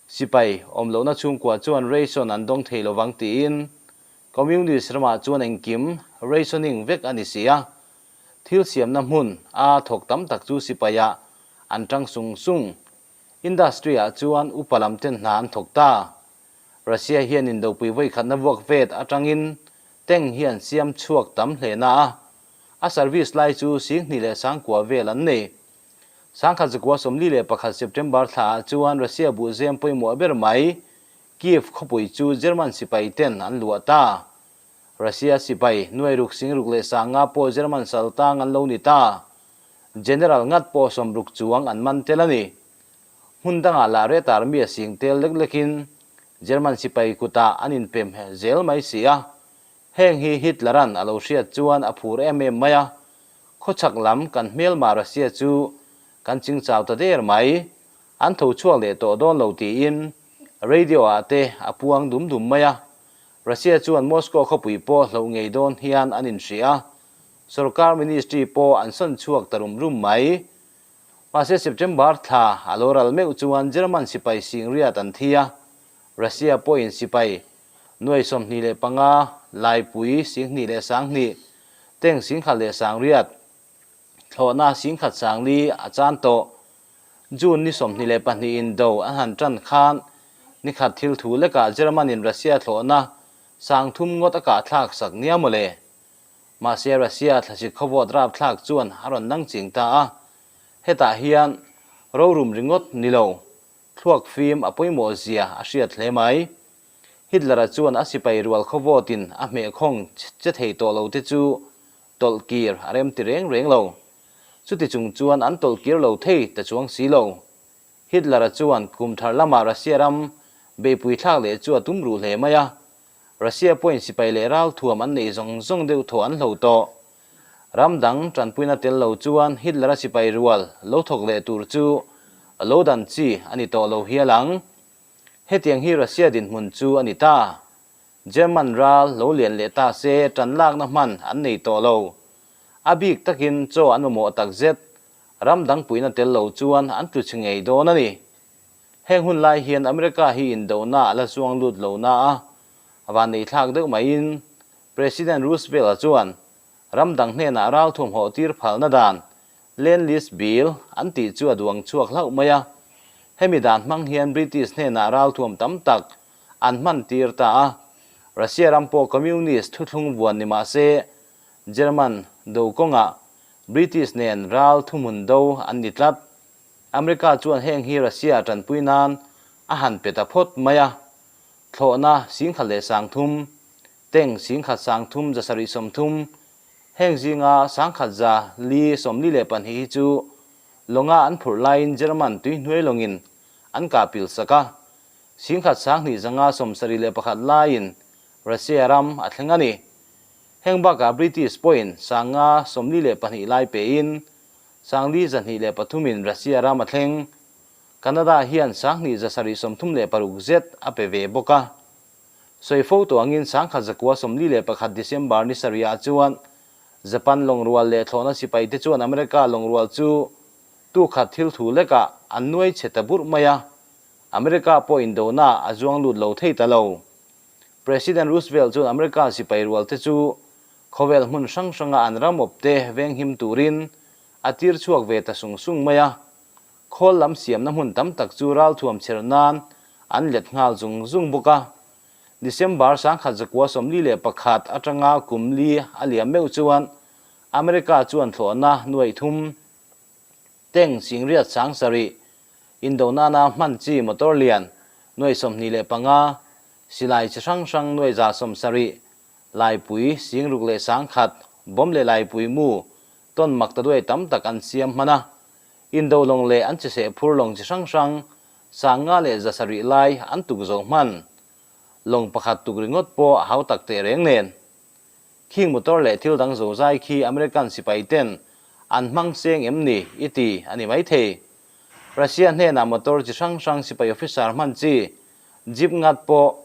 S1: Sipai awm lohna chhungkua chuan ration an dawng thei lovang tiin Communist ramah chuan engkim rationing vek a ni si a. Thil siamna hmun a thawk tam tak chu sipaiah an tang sung sung. Industry-ah chuan upa lam ten hna an thawk ta. Russia hian indopui vawikhatna vuak vet atangin tank hi an siam chhuak tam hle na a, a service lai chu 2000 10,000 vel an nei. 1941 September thlaah chuan Russia buhzem pawimawh ber mai Kyiv khawpui chu German sipai ten an luah ta. Russia sipai nuai ruk sing ruk leh sanga pawh German sal tang an lo ni ta. General ngat pawh 60 chuang an man tel a ni. Hmun dangah lah Red Army a sing tel lek lekin German sipai kutah an inpem zel mai si a. Heng hi Hitler-a'n a lo hriat chuan a phur em em mai a. Khawchhak lam kan hmelma Russia chu kan chingchau ta der mai. An tho chhuak leh tawh dawn lo tiin radio-ah te a puang dum dum mai a. Russia chuan Moscow khawpui pawh hloh ngei dawn hian an inhria a, sorkar ministry pawh an sawn chhuak ta rum rum mai. Mahse September thla a lo ral meuh chuan German sipai singriat an thi a, Russia pawhin sipai nuai 25, laipui 20,020, tank 10,060, Thlawhna 10,000 sangli a chan tawh. June ni 22 in do an han tan khan ni khat thil thu lekah German in Russia thlawhna 3000 ngawt a kah thlak sak nia mawle. Mahse Russia thlasi khawvawt rap thlak chuan a rawn nang ching ta a. Hetah hian rorum ringawt ni lo, thluak fim a pawimawh zia a hriat hle mai. Hitler-a chuan a sipai rual khawvawtin a hmehkhawng che thei tawh lo te chu tawlh kir a rem ti reng reng lo. Chuti chung chuan an tawlh kir lo thei ta chuang si lo. Hitler-a chuan kum thar lamah Russia ram beihpui thlak leh chu a tum ruh hle mai a. Russia pawhin sipai leh ralthuam an neih zawng zawng deuh thaw an hlo tawh. Ram dang tanpuina tel lo chuan Hitler-a sipai rual lo thawk leh tur chu lo dan chi a ni tawh lo hial ang. Hetiang hi Russia dinhmun chu a ni ta. German ral lo lian leh ta se tan lakna hman an nei tawh lo. A bik takin chaw an mamawh tak zet, ram dang puihna tel lo chuan an tlu chhe ngei dawn a ni. Heng hun lai hian America hi indona a la chuang lut lo na a, a van nei thlak deuh maiin President Roosevelt-a chuan ram dang hnenah ralthuam hawh tir phalna dan Lend-Lease Bill an tih chu a duang chhuak hlauh mai a. Hemi dan hmang hian British hnenah ralthuam tam tak an hman tir ta a, Russia ram pawh Communist thuthlung vuan ni mah se, German do kawngah British nen ral thuhmun do an ni tlat. America chuan heng hi Russia tanpui nan a han pe ta phawt mai a, thlawhna 10,030, tank 10,330, heng zinga 1,442 hi chu lawnga an phurh laiin German tuihnuai lawngin an kah pil sak a, 10,271 laiin Russia ram a thleng a ni. Heng bakah British pawhin 542 lai pein 4,203 in Russia ram a thleng. Canada hian 2,736 zet a pe ve bawk a. Sawi fo tawh angin 1941 December ni sarihah chuan Japan lawngrual leh thlawhna sipaite chuan America lawngrual chu tukhat thil thu lekah an nuai chhe ta burh mai a. America pawh indona a zuang lut lo thei ta lo. President Roosevelt chuan America sipai rual te chu khawvel hmun hrang hranga an ram awp te venghim turin a tir chhuak ve ta sung sung mai a. Khawl lam siamna hmun tam tak chu ralthuam chher nan an let nghal zung zung bawk a. December 1941 atanga kum li a liam meuh chuan America chuan thlawhna nuaih thum Tank 8,070, indonana hman chi motor lian nuai 25, silai chi hrang hrang nuai 170, laipui 6,100, bomb leh laipui mu tawn mak ta duai tam tak an siam hman a. Indo lawng leh an chi seh phur lawng chi hrang hrang 5,700 lai an tuk zo hman. Lawng pakhat tuk ringawt pawh a hau tak teh reng nen. Khing motor leh thil dang zo zai khi American sipai ten an hmang seng em ni i ti a ni maithei. Russia hnenah motor chi hrang hrang sipai officer hman chi jeep ngat pawh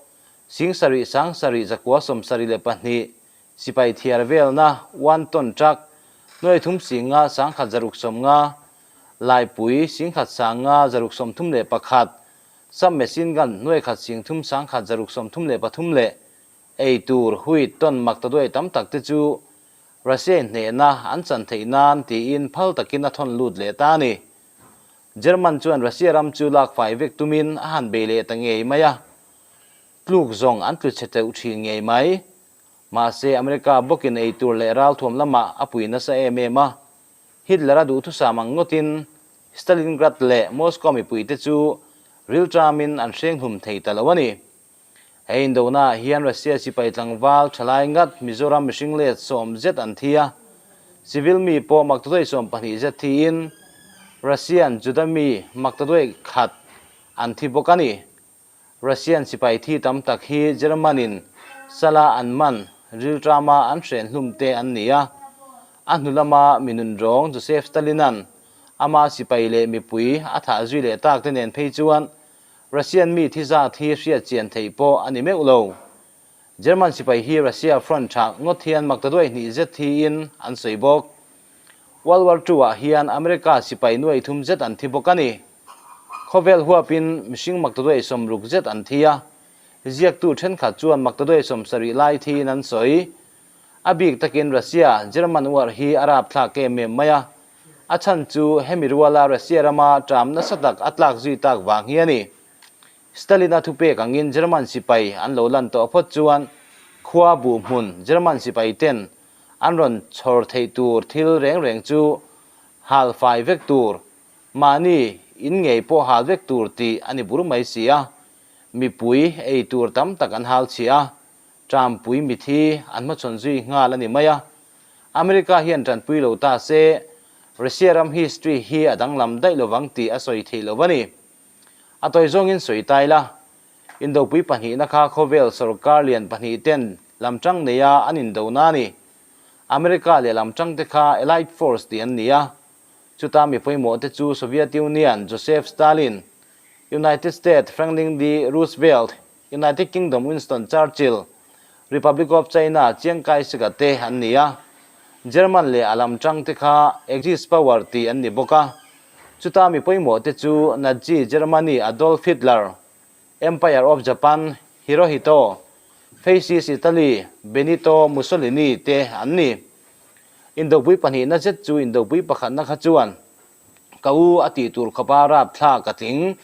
S1: 70 7 972 sipai thiar velna one ton truck 30 5 160 laipui 10 5 631 submachine gun 1 3 133 leh ei tur wheat ton maktaduai tam tak te chu Russia in hnehna an chan theih nan tiin phal takin a thawn lut leh ta a ni. German chuan Russia ram chu lak fai vek tumin a han bei leh ta ngei mai a, tluk zawng an tlu chhe teuh thin ngei mai. Mahse, America bawkin ei tur leh ralthuam lamah a pui nasa em em a, Hitler-a duhthusam ang ngawtin Stalingrad leh Moscow mipuite chu rilṭamin an hrenghlum thei ta lo a ni. He indonaah hian Russia sipai tlangval thalai ngat Mizoram mihring let 10 zet an thi a, civil mi pawh maktaduai 12 zet thiin Russian Juda mi maktaduai khat an thi bawk a ni. Russian sipai thi tam tak hi German-in sala an man rilṭama an hren hlum te an ni a, a hnu lama mi nunrawng Joseph Stalin-a'n ama sipai leh mipui a thah zui leh tak te nen phei chuan Russian mi thi zat hi hriat chian theih pawh a ni meuh lo. German sipai hi Russia front tha ngawt hian maktaduai hnih zet thiin an sawi bawk. World War II ah hian America sipai nuai thum zet an thi bawk a ni. Khawvel huapin mihring maktaduai 60 zet an thi a, ziaktu thenkhat chuan maktaduai 70 lai thiin an sawi. A bik takin Russia, German war hi a rapthlak em em mai a, a chhan chu hemi ruala Russia rama ṭam nasa tak a tlak zui tak vang hi a ni. Stalin-a thupek angin German sipai an lo lan tawh phawt chuan khua buh hmun German sipai ten an rawn chhawr theih tur thil reng reng chu hal fai vek tur, mahni in ngei pawh hal vek tur tih a ni bur mai si a, mipui ei tur tam tak an hal chhiah a, Trumpui mithi an hmachhawn zui nghal a ni mai a, America hian tanpui lo ta se Russia ram history hi a danglam daih lovang tih a sawi theih lo a ni. A tawi zawngin sawi ta ila, Indopui pahnihna kha khawvel sorkar lian pahnih ten lamtang neia an indona a ni. America leh lamtang te kha Allied Force tih an ni a, chuta mi pawimawh te chu Soviet Union, Joseph Stalin, United States, Franklin D. Roosevelt, United Kingdom Winston Churchill, Republic of China Chiang Kai-shek-a te an ni a, German leh a lam tang te kha Axis Power tih an ni bawk a. Chuta mi pawimawh te chu Nazi Germany Adolf Hitler, Empire of Japan Hirohito, Fascist Italy Benito Mussolini te an ni. Indopui pahnihna zet chu Indopui pakhatna kha chuan ka u a tih tur khawpa rapthlak a tling.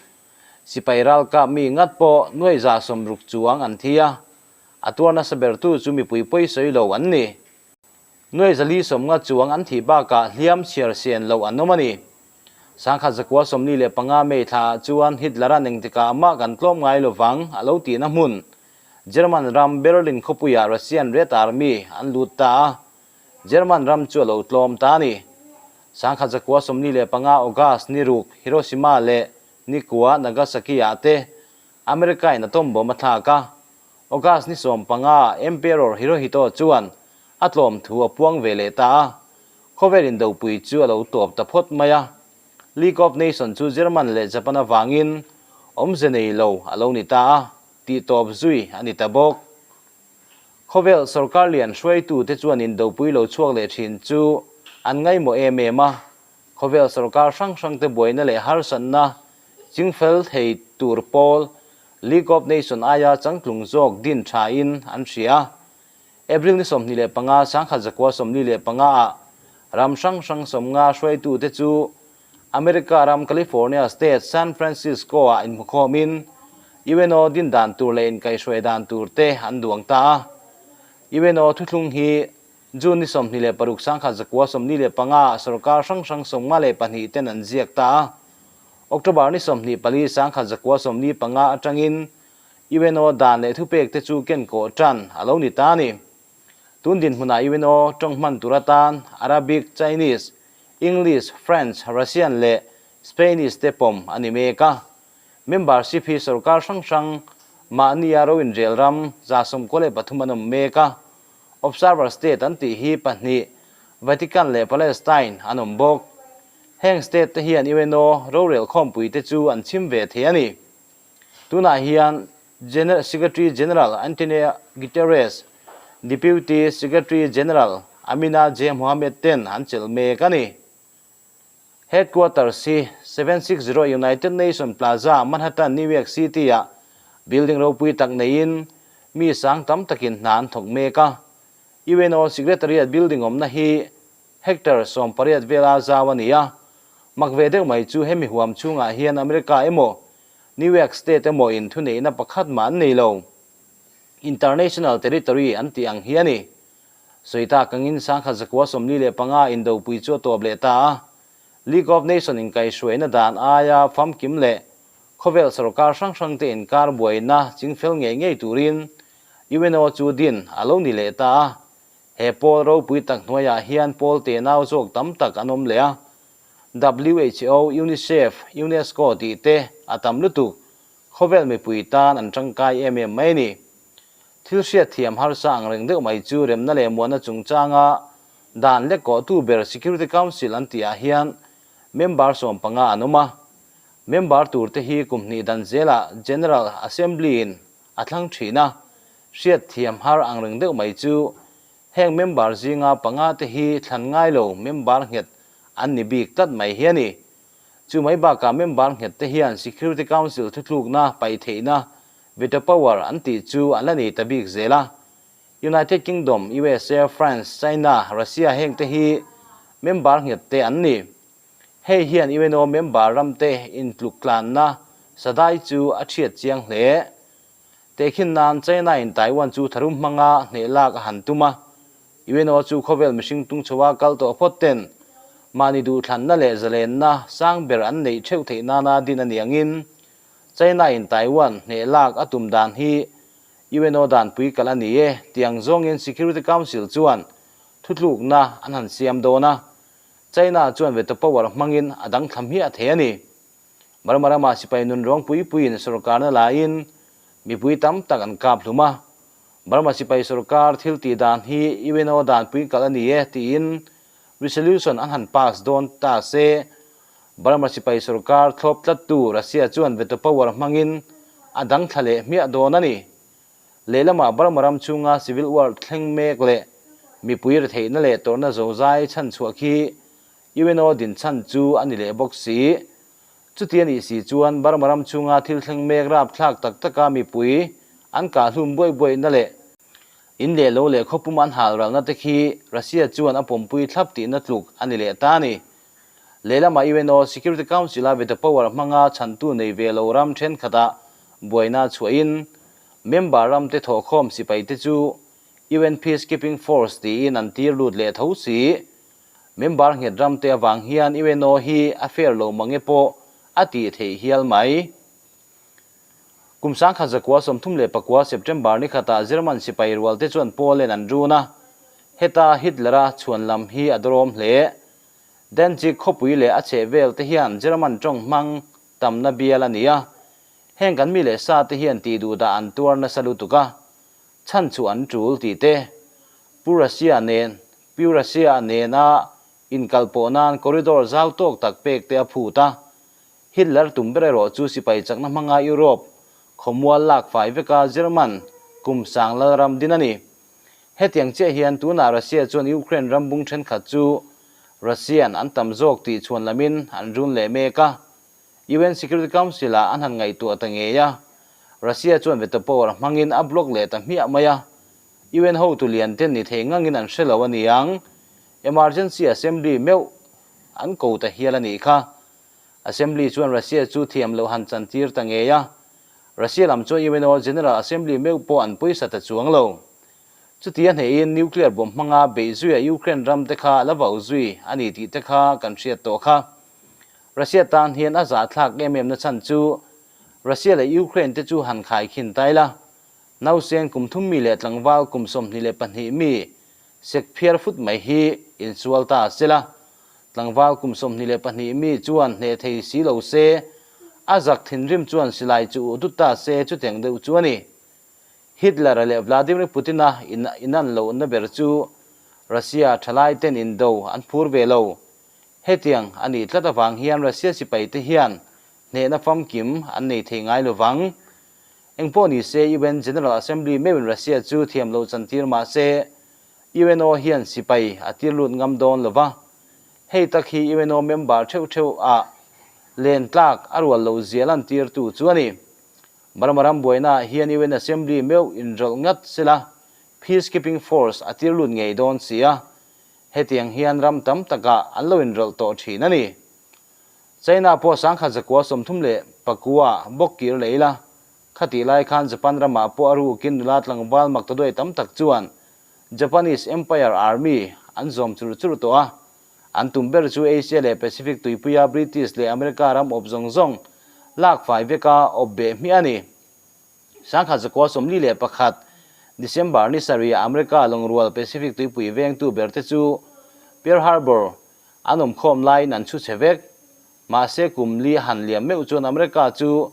S1: Sipai ralkap mi ngat pawh 60,000 chuang an thi a, a tuar nasa bertu chu mipui pawi sawi lo an ni. 450 chuang an thih bakah hliam chhiar sian loh an awm a ni. 1945 May thlaah chuan Hitler-a engtikah mah kan tlawm ngai lovang a lo tihna hmun, German ram Berlin khawpuiah Russian Red Army an lut ta a, German ram chu a lo tlawm ta a ni. 1945 August ni ruk Hiroshima leh Nikua Nagasaki-ah te America-in atom bomb a thlak a. August ni 15 Emperor Hirohito chuan a tlawm thu a puang ve leh ta a. Khawvel indopui chu a lo tawp ta phawt mai a. League of Nations chu German leh Japan avangin awmze nei lo a lo ni ta a, tih tawp zui a ni ta bawk. Khawvel sorkar lian hruaitute chuan indopui lo chhuak leh thin chu an ngaihmawh em em a, khawvel sorkar hrang hrangte buaina leh harsatna chingfel thei tur pawl League of Nations aia changtlung zawk din thain an hria. April ni 25, 1945 ah ram hrang hrang 50 hruaitute chu America ram California State San Francisco ah inhmukhawmin UNO din dan tur leh inkaihhruai dan tur te an duang ta a. UNO thuthlung hi June ni 26 1945 ah sorkar hrang hrang 52 ten an ziak ta a. October ni 24 1945 atangin UNO dan leh thupek te chu ken kawh tan a lo ni ta a ni. Tun dinhmunah UNO tawng hman tur atan Arabic, Chinese, English, French, Russian leh Spanish te pawm a ni mek a. Membership hi sorkar hrang hrang mahnia ro inrel ram 93 an awm mek a. Observer state an tih hi pahnih, Vatican leh Palestine an awm bawk. Heng state te hian UNO rorel khawmpui te chu an chhim ve thei a ni. Tunah hian General Secretary General Antonio Guterres, Deputy Secretary General Amina J Mohammed ten an chelh mek a ni. Headquarters hi 760 United Nation Plaza, Manhattan, New York City-ah building ropui tak neiin mi sang tam takin hna an thawk mek a. UNO Secretariat building awmna hi hectare 18 vela zau a ni a. Mak ve deuh mai chu hemi huam chhungah hian America emaw New York State emaw in thuneihna pakhat mah an nei lo. International territory an tih ang hi a ni. Sawi tak angin 1945 indopui chu a tawp leh ta a, League of Nation inkaihhruaina dan aia famkim leh khawvel sorkar hrang hrangte inkar buaina chingfel ngei ngei turin UNO chu din a lo ni leh ta a. He pawl ropui tak hnuaiah hian pawl tenau zawk tam tak an awm leh a, WHO, UNICEF, UNESCO tih te a tam lutuk, khawvel mipui tan an tangkai em em mai a ni. Thil hriat thiam harsa ang reng deuh mai chu remna leh muanna chungchanga dan lek kawhtu ber Security Council an tihah hian member 15 an awm a. Member turte hi kum hnih dan zelah General Assembly-in a thlang thin a. Hriat thiam har ang reng deuh mai chu heng member zinga panga te hi thlan ngai lo member nghet an ni bik tlat mai hi a ni. Chu mai bakah member nghet te hian Security Council thutlukna paih theihna Veto power an tih chu an la nei ta bik zel a. United Kingdom, usa, France, China, Russia heng te hi member nghet te an ni. Hei hian UNO member ram te intluk tlanna sadai chu a thiat chiang hle. Tehkhin nan China in Taiwan chu tharum hmanga hneh lak a han tum a. UNO chu khawvel mihring tung chhoa kal tawh phawt ten mahni duhthlanna leh zalenna sang ber an neih theuh theih nana din a ni angin China in Taiwan hneh lak a tum dan hi UNO danpui kalh a ni e tih ang zawngin Security Council chuan thutlukna an han siam dawn a, China chuan veto power hmangin a dang thla hmiah thei a ni. Burma rama sipai nun ruang pui puiin sorkarna laiin mipui tam tak an kap hlum a, Burma sipai sorkar thil tih dan hi UNO danpui kalh a ni e tiin resolution an han pass dawn ta se. Burma sipai sorkar thlawp tlattu Russia chuan veto power hmangin a dang thla leh hmiah dawn a ni. Lehlamah Burma ram chhunga civil war thleng mek leh mipui retheihna leh tawrhna zozai chhanchhuah khi UNO din chhan chu a ni leh bawk si. Chuti a nih si chuan Burma ram chhunga thil thleng mek rapthlak tak taka mipui an kahhlum buaih buaihna leh In leh lo leh khawpum an hal ralna te khi Russia chuan a pawmpui thlap tihna tluk a ni leh ta a ni. Lehlamah UNO Security Council-a veto power hmanga chhantu nei ve lo ram thenkhatah buaina chhuahin member ramte thawhkhawm sipaite chu UN Peacekeeping Force tiin an tir lut leh tho si. Member nghet ramte avang hian UNO hi a fair lo mange pawh a tih theih hial mai. Kum 1939 September ni khatah German sipai rualte chuan Poland an run a, heta Hitler-a chhuan lam hi a dawrawm hle. Danzig khawpui leh a chhehvel te hian German tawng hmang tamna bial a ni a, heng kan mi leh sa te hian tih duh dah an tuar nasa lutuk a, chhan chu an tul tih te, Pu Russia nen Pu Russia nena inkalpawh nan corridor zau tawk tak pek te a phut a, Hitler tum ber erawh chu sipai chakna hmanga Europe khawmual lak fai veka German kum sang lalram din a ni. Hetiang chiah hian tunah Russia chuan Ukraine ram bung thenkhat chu Russian an tam zawk tih chhuan lamin an run leh mek a. UN Security Council-ah an han ngaihtuah ta ngei a, Russia chuan veto power hmangin a block leh ta hmiah mai a. UN hotu lian ten ni thei ngangin an hre lo a ni ang. Emergency Assembly meuh an ko ta hial a nih kha. Assembly chuan Russia chu thiam loh han chantir ta ngei a, Russia lam chuan UNO General Assembly meuh pawh an pawisa ta chuang lo. Chuti a hnehin nuclear bomb hmanga beih zuia Ukraine ram te kha la vau zui a ni tih te kha kan hriat tawh kha. Russia tan hian a zahthlak em em na chhan chu Russia leh Ukraine te chu han khaikhin ta ila, nauseng kum thum mi leh tlangval kum 22 mi sek phiar fut mai hi insual ta sela, Tlangval kum 22 mi chuan hneh thei si lo se, a zak thinrim chuan silai chu uh dut ta se chutiang deuh chu a ni. Hitler-a leh Vladimir Putin-a inan lohna ber chu Russia thalai ten indo an phur ve lo. Hetiang a nih tlat avang hian Russia sipaite hian hnehna famkim an nei thei ngai lovang. Engpawh ni se UN General Assembly meuhin Russia chu thiam lo chantir mah se UNO hian sipai a tir lut ngam dawn lo va. Hei tak hi UNO member theuh theuh ah len tlak a rual lo zia lantirtu chu a ni. Burma ram buaina ah hian UN Assembly meuh inrawlh ngat sela Peacekeeping Force a tir lut ngei dawn si a, hetiang hian ram tam takah an lo inrawlh tawh thin a ni. China pawh sangkhat zakua 34 bawk kir leh ila, khatih lai khan Japan ramah pawh a rukin nula tlangval maktaduai tam tak chuan Japanese Empire Army an zawm chur chur tawh a, an tum ber chu Asia leh Pacific tuipuia British leh America ram awp zawng zawng lak fai veka awp beh hmiah a ni. Sangkhat zakua 41 December ni sarih America lawngrual Pacific tuipui vengtu berte chu Pearl Harbor an awmkhawm laiin an chhu chhe vek. Mahse kum li han liam meuh chuan America chu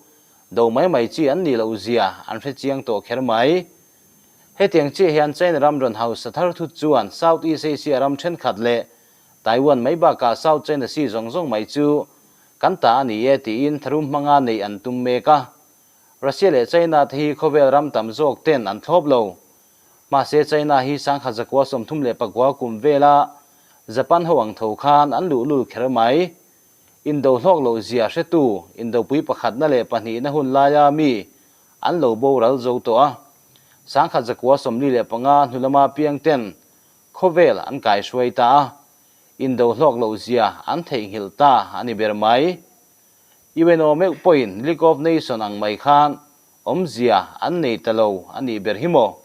S1: do mai mai chi an nih loh zia an hre chiang tawh kher mai. Hetiang chiah hian China ram rawn hausa thar thut chuan South East Asia ram thenkhat leh Taiwan mai bakah South China Sea zawng zawng mai chu kan ta a ni e tiin tharum hmanga neih an tum mek a. Russia leh China te hi khawvel ram tam zawk ten an thlawp lo. Mahse China hi sangkhat zakua 39 kum vela Japan ho ang tho khan an luhlul kher mai. Indo hlawk loh zia hretu Indopui pakhatna leh pahnihna hun laia mi an lo boral zo tawh a. Sangkhat zakua 45 hnu lama piang ten khawvel an kaihruai ta a. Indo hlawk loh zia an theihnghilh ta a ni ber mai. UNO meuh pawhin League of Nation ang mai khan awmzia an nei ta lo a nih ber hi maw?